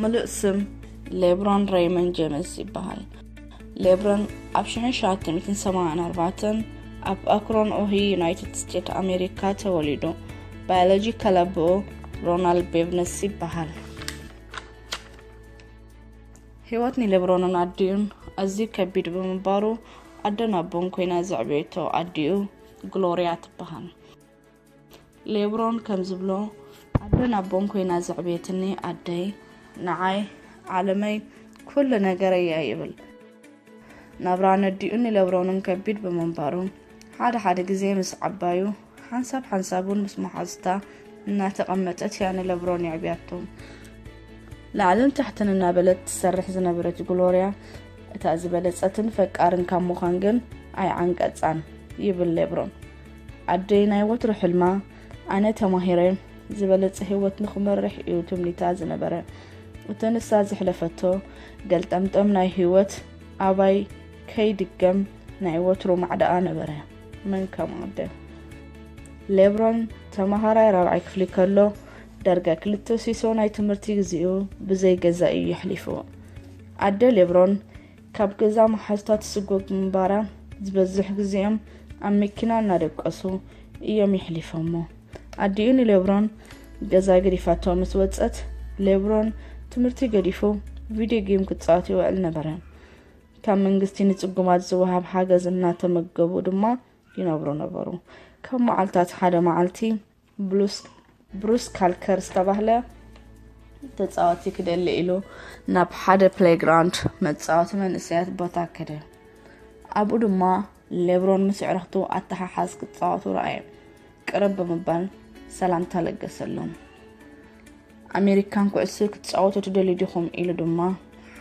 ምሉእ ስም ሌብሮን ሬይመን ጀምስ ይበሃል። ሌብሮን ኣብ ሽሕን ሸውዓተ ሚእትን ሰማንያን ኣርባዕተን ኣብ ኣክሮን ኦሂዮ ዩናይትድ ስቴትስ ኣሜሪካ ተወሊዱ። ባዮሎጂካል ኣቦኡ ሮናልድ ቤቭነስ ይበሃል። ህይወት ንሌብሮንን ኣዲኡን ኣዝዩ ከቢድ ብምንባሩ ኣደን ኣቦን ኮይና ዘዕበየቶ ኣዲኡ ግሎርያ ትበሃል። ሌብሮን ከም ዝብሎ ኣደን ኣቦን ኮይና ዘዕበየትኒ ኣደይ ንዓይ ዓለመይ ኩሉ ነገረይ እያ ይብል። ናብራ ነዲኡን ንሌብሮንን ከቢድ ብምንባሩ ሓደ ሓደ ግዜ ምስ ዓባዩ ሓንሳብ ሓንሳብ እውን ምስ መሓዝታ እናተቐመጠት እያ ንሌብሮን የዕብያቶ። ላዕልን ታሕትን እናበለት ትሰርሕ ዝነበረት ግሎርያ እታ ዝበለጸትን ፈቃርን ካብ ምዃን ግን ኣይዓንቀጻን ይብል ሌብሮን። ኣደይ ናይ ወትሩ ሕልማ ኣነ ተማሂረ ዝበለጸ ህይወት ንኽመርሕ እዩ ትምኒታ ዝነበረ። እቲ ንሳ ዘሕለፈቶ ገልጠምጠም ናይ ህይወት ኣባይ ከይድገም ናይ ወትሩ ማዕዳኣ ነበረ። መን ከም ኣደ። ሌብሮን ተማሃራይ ራብዓይ ክፍሊ ከሎ ዳርጋ ክልተ ሲሶ ናይ ትምህርቲ ግዜኡ ብዘይ ገዛ እዩ የሕሊፉ። ኣደ ሌብሮን ካብ ገዛ መሓዝታ ትስጎግ ብምንባራ ዝበዝሕ ግዜኦም ኣብ መኪና እናደቀሱ እዮም የሕሊፎሞ። ኣዲኡ ንሌብሮን ገዛ ገዲፋቶ ምስ ወጸት ሌብሮን ትምህርቲ ገዲፉ ቪድዮ ጌም ክጻወት ይውዕል ነበረ። ካብ መንግስቲ ንጽጉማት ዝወሃብ ሓገዝ እናተመገቡ ድማ ይነብሩ ነበሩ። ካብ መዓልታት ሓደ መዓልቲ ብሉስ ብሩስ ካልከር ዝተባህለ ተጻዋቲ ክደሊ ኢሉ ናብ ሓደ ፕሌይግራውንድ መጻወቲ መንእሰያት ቦታ ከደ። ኣብኡ ድማ ሌብሮን ምስ ኣዕሩኽቱ ኣተሓሓዝ ክጻወቱ ረኣየ። ቅርብ ብምባል ሰላምታ ለገሰሎም። ኣሜሪካን ኩዕሶ ክትጻወቱ ትደልዩ ዲኹም ኢሉ ድማ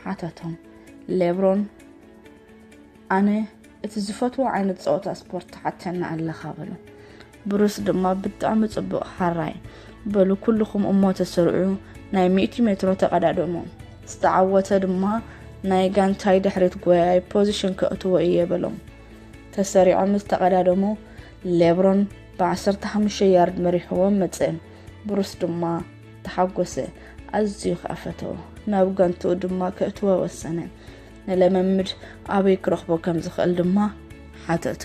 ሓተቶም። ሌብሮን ኣነ እቲ ዝፈትዎ ዓይነት ጸወታ ስፖርት ትሓተኒ ኣለኻ በሎ። ብሩስ ድማ ብጣዕሚ ጽቡቕ ሓራይ በሉ ኩልኹም እሞ ተሰርዑ ናይ ሚእቲ ሜትሮ ተቐዳደሙ። ዝተዓወተ ድማ ናይ ጋንታይ ድሕሪት ጎያይ ፖዚሽን ከእትዎ እየ በሎም። ተሰሪዖም ምስ ተቐዳደሙ ሌብሮን ብ15 ያርድ መሪሕዎም መጸ። ብሩስ ድማ ተሓጎሰ። ኣዝዩ ከኣ ፈተዎ። ናብ ጋንትኡ ድማ ከእትዎ ወሰነ። ንልምምድ ኣበይ ክረኽቦ ከም ዝኽእል ድማ ሓተቶ።